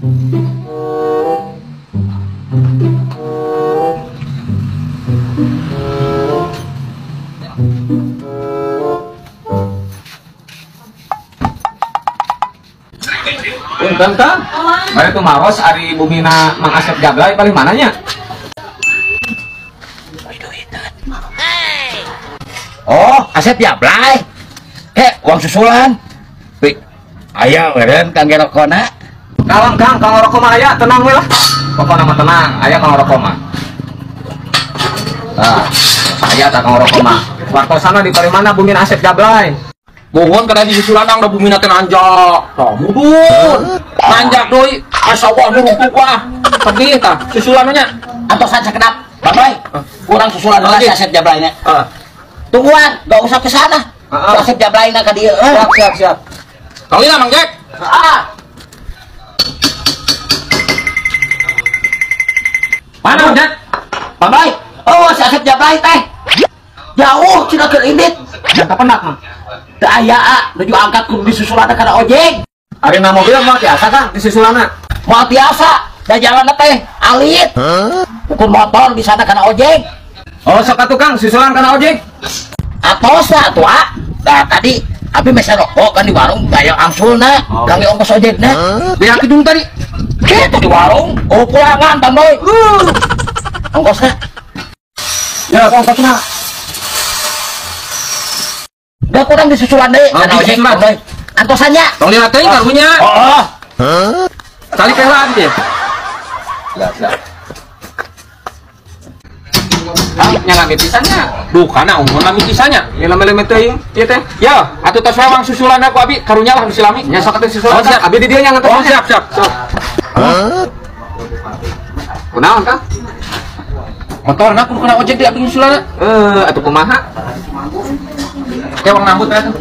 Punten Kang, bari tumaros ari bumina Mang Asep Jablay paling mananya? Oh, Asep Jablay. Uang susulan. Pi, aya meureun kangge rokona. Kalem Kang, kang rokok mah aya, tenang we lah. Pokona mah tenang, aya kang rokok mah. Tah, aya tah kang rokok mah. Wartosana di paling mana bumina Asep Jablay? Mohon kada disusulan ang da bumina teh nanjak. Tah mudun. Nanjak deui, asa wah nu wah. Pedih tah susulan nya. Antosan sakedap. Bang, kurang susulan heula si Asep Jablay nya. Heeh. Tungguan, gak usah ke sana. Si Asep Jablay na ka dieu. Siap, siap, siap. Kali lah Mang Jack. Heeh. Mana Mang Jack? Bang, oh si Asep Jablay teh. Jauh cenah keur indit. Jangka pendak Mang. Teu aya nuju angkat kudu disusulan kana ojek. Ari na mobil mah tiasa Kang disusulanna. Moal tiasa, da jalanna teh alit. Ukur motor di sana kana ojek. Oh sok atuh Kang susulan kana ojek. Atos atuh ah. Nah tadi abi meser rokok kan di warung bayar angsulna, kangge ongkos ojekna. Beak hidung tadi. Kitu di warung, oh pulangan Bang Boy. Ongkosna. Ya ongkosna. Gak kurang disusulan deh, oh, kana ojek Bang Boy. Antosannya. Tong lihat teuing karunya. Oh. Calik heula abi. Siap, siap. Kang, nyalami pisannya. Duh, kana unggul lami pisannya. Ya lami-lami teuing ieu teh. Ya, atuh tos wewang susulan ku abi karunya lah disilami. Nya sok atuh susulan. Oh, siap. Abi di dieu nya ngantos. Oh, siap, siap. Sok. Kunaon Kang? Motorna kudu kana ojek di abi nyusulanna. Atuh kumaha? Kewang nambut atuh.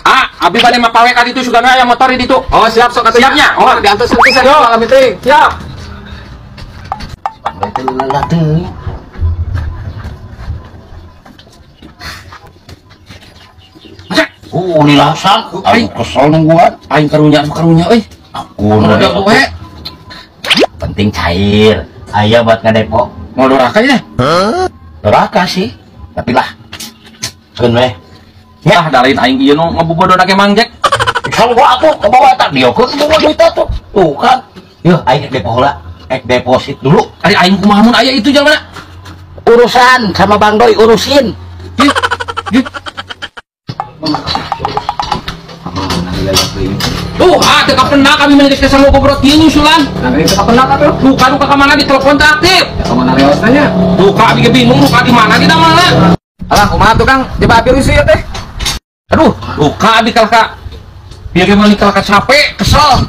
Ah, abi bade mapawe ka ditu sugana aya motor di ditu. Oh, siap sok atuh. Siapnya. Oh, diantos pisan lami teuing. Siap. Oh, nilasan. Aing kesel nungguan. Aing karunya karunya euy. Aku udah penting cair. Aya buat ngadepo. Mau doraka nya? Doraka sih. Tapi lah. Keun we. Ya, dalain aing ieu nu ngabubodona ge Mang Jack. Sarua atuh ke bawah tak diokeun boga duit atuh. Tuh kan. Yeuh aing depo heula. Deposit dulu. Ari aing kumaha mun aya itu jalma? Urusan sama Bang Doi urusin. Tuh, ah teu kapendak kami mah geus kesel gobrot ieu nyusulan. Nah, teu kapendak atuh. Duka duka ka mana di telepon teu aktif. Ya ka mana leosna nya? Duka abi ge bingung duka di mana di mana. Alah kumaha tuh Kang? Coba abi rusuh ya teh. Aduh, duka abi kalah ka. Biar ge meuli kalah ka capek, kesel.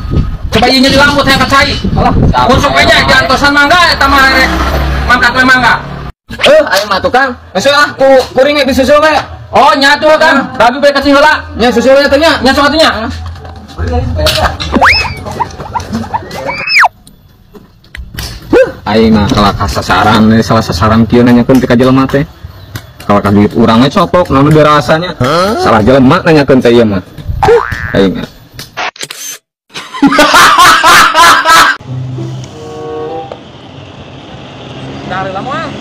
Coba ieu nya dilambut hayang ka cai. Alah, konsok we nya diantosan mangga eta mah rek mangkat we mangga. Aing mah tuh Kang. Geus ah ku kuring ge disusul we. Oh, nya tuh Kang. Babi bade kacing heula. Nya susul we teh nya. Nya sok atuh nya. Aing mah kalah kasasaran, salah sasaran kieu nanyakeun ti ka jelema teh. Kalah ka duit urang we copok, naon dirasanya. Salah jelema nanyakeun teh ieu mah. Aing mah. Dari lama.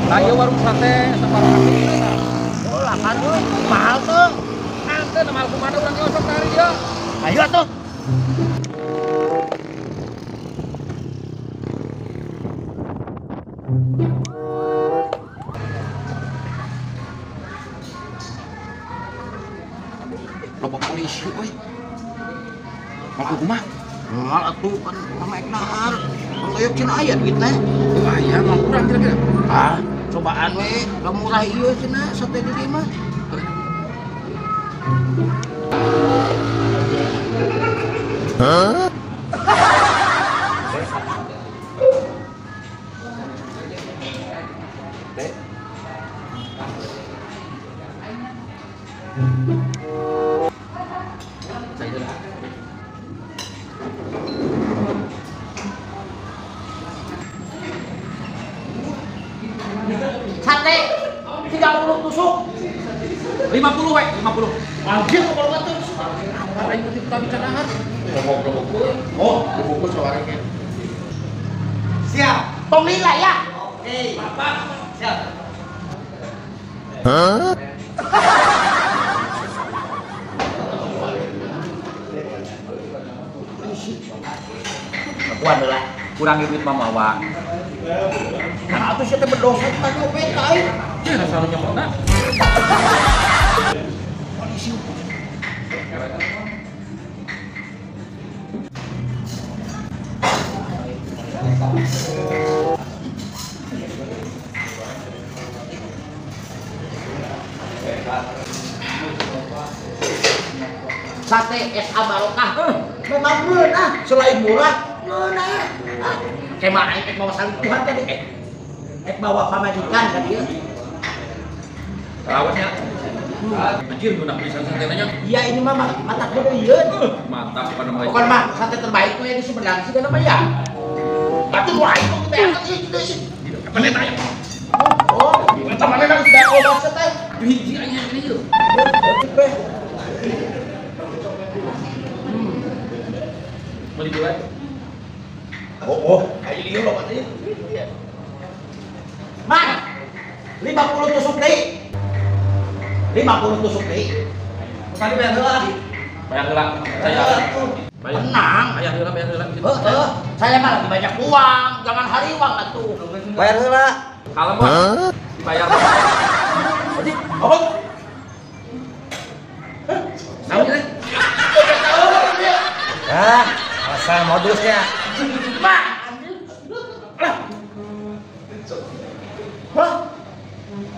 Lah ieu warung sate saparoh kaki ieu tah. Oh, lapan euy, mahal tuh. Henteu mahal kumaha urang ieu sok dari ieu. Ayo atuh. Loba polisi euy. Mau kumaha? Mahal atuh kan sama ek nahar. Kalau cenah aya duit teh. Oh, aya mah kurang kira-kira. Ah, cobaan we, da murah ieu cenah sate di dieu mah. Huh? Sate 30 tusuk. 50 we, 50. Anjir kalau batu. Aing teh tadi canahan. Rokok. Oh, dibungkus sawarengnya. Siap. Tong lila ya. Oke. Bapak, siap. Hah? Akuan heula. Kurangi duit mah mawa. Nah, atuh sia teh berdosa teh nyopet ka aing. Cih, rasa nu nyomotna. Polisi. Sate SA Barokah memang ngeunah, selain murah ngeunah. Kemah aing ek mawa salingkuhan tadi ek bawa pamajikan ka dieu. Lawasnya. Anjir ngeunah pisan satena nya. Iya ini mah mata geudeun. Mantap pada mah. Bukan mah sate terbaik we di Sumedang sih mah ya. Batu wae kok kita angkat ieu gitu sih. Kapan eta ya? Oh, macam mana nang sudah obat sate. Hiji aing yang ieu. Beli dua. Oh, kayak lieu loh katanya. Man, 50 tusuk deui. 50 tusuk deui. Tadi bayar heula. Bayar heula. Saya tenang, bayar heula, bayar heula. Heeh, saya mah lagi banyak uang, jangan hari uang atuh. Bayar heula. Kalem, Bos. Dibayar. Jadi, apa? Naon ini? Ah, asal modusnya. Mak. Lah. Hah?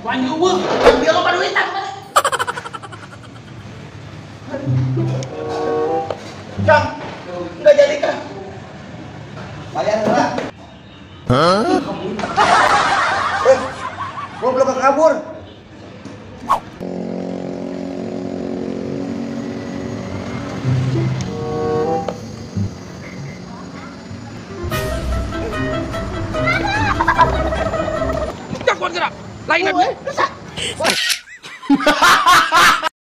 Wani eueuh, biar loba duitan mana? Kang, enggak jadi kah? Bayar heula. Hah? Goblok kabur. Jagoan gerak. Lain lagi.